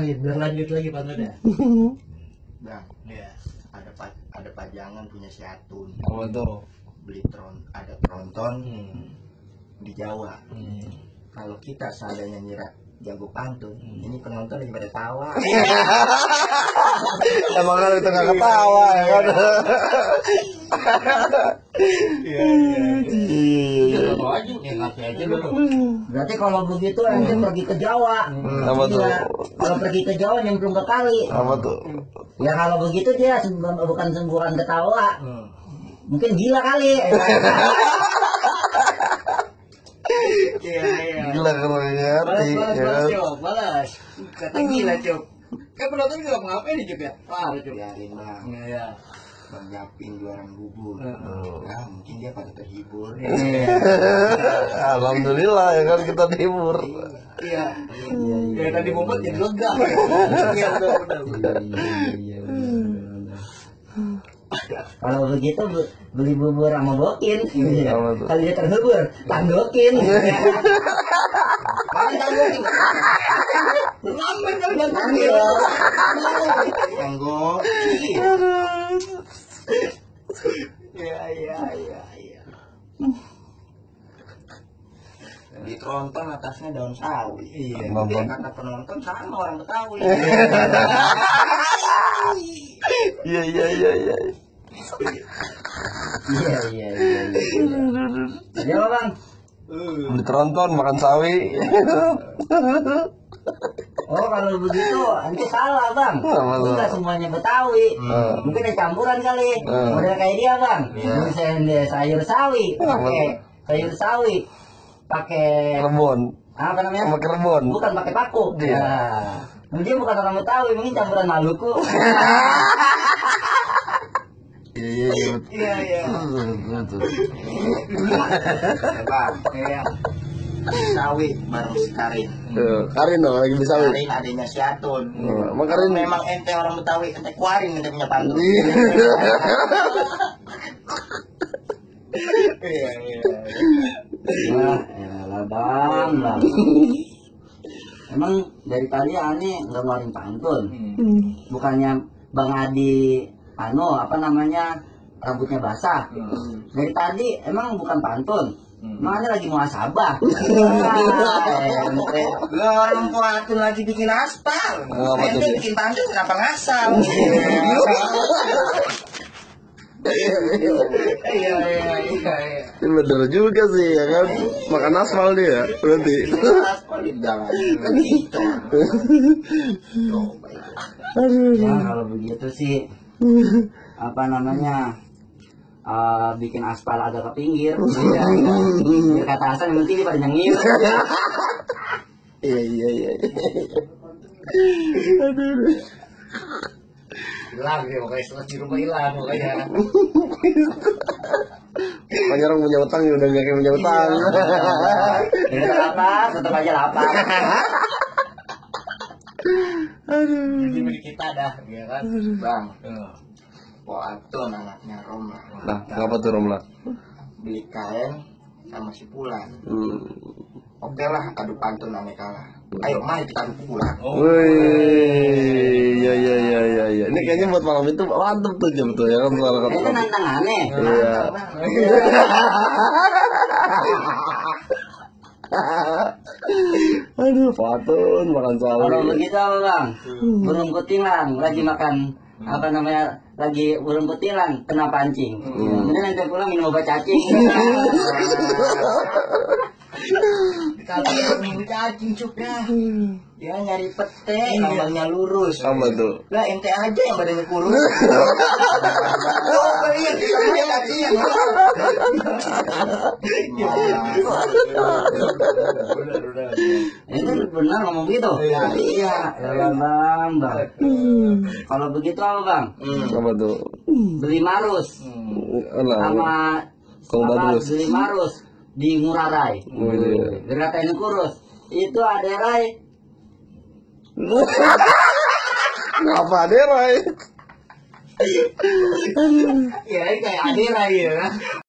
Melin, biar lanjut lagi Pak Toda. Bang, Iya. ada pajangan punya si Atun. Apa tuh? Ada tronton di Jawa. Kalau kita seandainya nyira jago pantun, ini penonton lagi pada tawa. Emang kan itu nggak ketawa ya kan? Iya. Ya ngasih aja dulu. Berarti kalau begitu ente pergi ke Jawa. Apa tuh? Iya. Kalau pergi ke Jawa nyemplung ke kali. Apa tuh? Ya kalau begitu dia bukan sembuhan ketawa. Mungkin gila kali. Iya. Gila kalau ngerti. Balas, Cok. Balas. Kata gila, Cok. Kan penonton juga mau ngapain nih, Cok ya? Parah, Cok. Biarin bang. Iya. Bang Japin jualan bubur. Ya mungkin dia pada terhibur. Alhamdulillah ya kan kita dihibur. Iya. Ya tadi mumpet jadi lega. Iya, benar. Kalau begitu beli bubur sama bokin. Apa tuh? Kalau dia terhibur, tanggokin. Mana tanggokin? Lambat kan Tanggok. Iya. Di tronton atasnya daun sawi. Iya. Nonton. Kata penonton sama orang Betawi. Iya. Iya. Jadi apa bang? Beli tronton makan sawi. Oh kalau begitu nanti salah bang. Apa tuh? Enggak semuanya Betawi. Mungkin ada campuran kali. Model kayak dia bang. Misalnya sayur sawi, pakai sayur sawi, pakai Rebon. apa namanya? Pakai rebon. Bukan pakai paku. Iya. Nah, dia bukan orang Betawi, mungkin campuran Maluku. Iya. Betul. Bang, Iya. sawi bareng si Karin. Karin dong lagi bisa wih. Karin adanya si Atun. Emang Karin Memang ente orang Betawi, ente kuarin ente punya pantun. Iya. Yalah bang. Emang dari tadi aneh nggak ngeluarin pantun. Bukannya Bang Adi apa namanya rambutnya basah. Dari tadi emang bukan pantun. Emang aneh lagi muhasabah. Lah orang pantun lagi bikin aspal. Apa tuh? Ente bikin pantun kenapa ngasal? Iya. Ini bener juga sih ya kan. Makan aspal dia berarti. Aspal di dalam. Ya kalau begitu sih apa namanya bikin aspal agak ke pinggir. Biar kata Hasan yang penting dia pada nyengir. Iya. Hilang dia pokoknya setelah di rumah hilang pokoknya. Makanya orang punya utang ya udah nggak kayak punya utang. Dia lapar, tetap aja lapar. Jadi milik kita dah, ya kan? Bang, Tuh. Poatun anaknya Romla. Nah, ngapa tuh Romla? Beli kain sama si Pulan. Oke lah, adu pantun aneh kalah. Ayo mari kita adu pukulan. Wih, iya. Ini kayaknya buat malam itu mantep tuh jam tuh ya kan suara Itu kata. nantang aneh. Iya. Aduh, patun makan Kalau sawi. begitu apa bang? Burung kutilang lagi makan apa namanya? Lagi burung kutilang kena pancing. Kemudian nanti pulang minum obat cacing. Kalau minum cacing juga. Dia nyari pete, lambangnya lurus. Apa tuh? Lah ente aja yang badannya kurus. Oh iya, kita cacing. Benar. Itu benar ngomong begitu? Iya. Bang. Kalau begitu apa bang? Apa tuh? Beli marus Alah, sama Kong Badrus. beli marus di Ngurah Rai. Iya. Geratain kurus. Itu ada Rai. Ngapa deh, Ray? Ya kayak Adira ya kan.